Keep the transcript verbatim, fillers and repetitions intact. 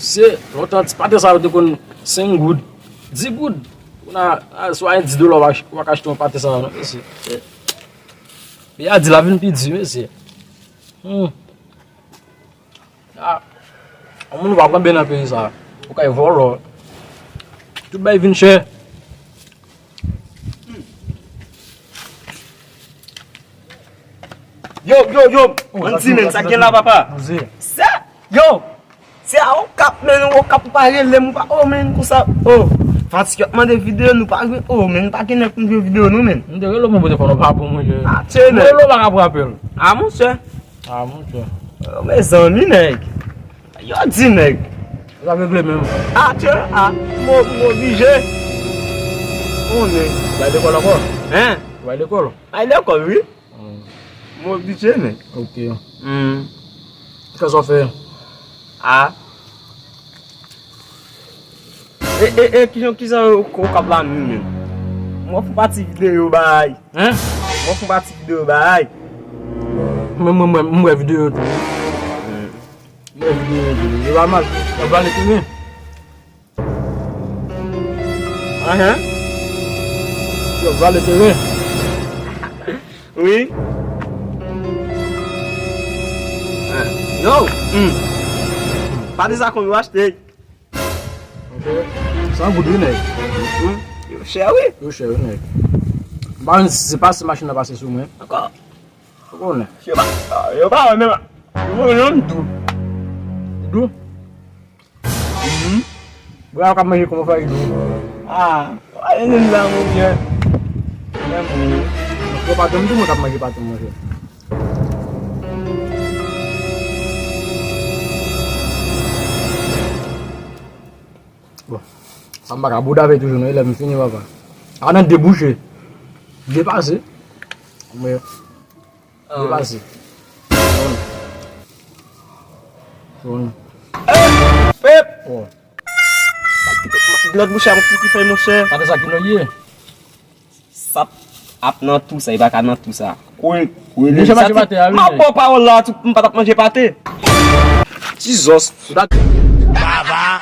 Se lontan ti pate sa yo te konn senk goud, dis goud. Kounye a, a, si w gen dis dola, w a, w a ka achte yon pate sa yo, non, mesye. Peyi a di la vin pi di, mesye. Hmm. Ah, yon moun pa pran ben nan peyi sa. Ou kay vòlò. Tout bagay vin chè. Yo, yo, yo, oh, ann di, men, sa gen la, papa? Sa, yo, se a Okap, men, Okap ou pa rele m, ou pa, oh, men, konsa, oh, fatig ap mande videyo, nou pa gen, oh, men, pa gen nèg pou m jwe videyo, non, men. M te rele w, mwen pote fò nou pa pou mwen, je. Ah, tye, men. Rele w pa ka pran apèl. Ah, monchè. Ah, monchè. Oh, mezanmi, nèg. Yo di nèg. Sa regle menm. Ah, tye, ah, m o-, m oblije. Konnen. Ou bay lekòl ankò? Hein? Ou bay lekòl? Bay lekòl, wi. Hmm. M oblije, men. Ok. Hmm. Kisa w fè? Ah. E, e, e, kijan, kijan yo, yo kab la menm, menm? M wè fon pati videyo bay. Hein? M wè fon pati videyo bay. Mwen, mwen, mwen, mwen wè videyo tou. Hmm. Mwen videyo, yo pa mal. Yo vale teren. Ahan. Yo vale teren. Wi. Ah, yo. Hmm. Pa de sa konn yo achte. Ok. San goud wi, nèg. Hmm. Yo chè, wi. Yo chè, wi, nèg. M pa konn si se pase machin nan pase sou mwen. Ankò. Ou konnen. Yo pa, ah, yo pa wè menm. Yo pa wè menm tou. Dou? Mhm. Bra w k ap manje kòman fè dou? Ah, pa gen la, mon vieux. Menm ou. Yo pa janm di mwen k ap manje pate, monchè. Bon. Sa m pa ka bouda avè toujou, non, e lè m fini, papa. A nan debouche. Depase. Mwen. Ah. Depase. Bon. Bon. Pep! Bon. Lòt bouch a mwen ki fè, monchè. Pate sa ki lòt ye? Sa ap nan tou sa, e pa ka nan tou sa. Kwe, kwe, deja manje pate a, wi, m ap ba w pawòl la, tou, m pa t ap manje pate. Jesus. Baba.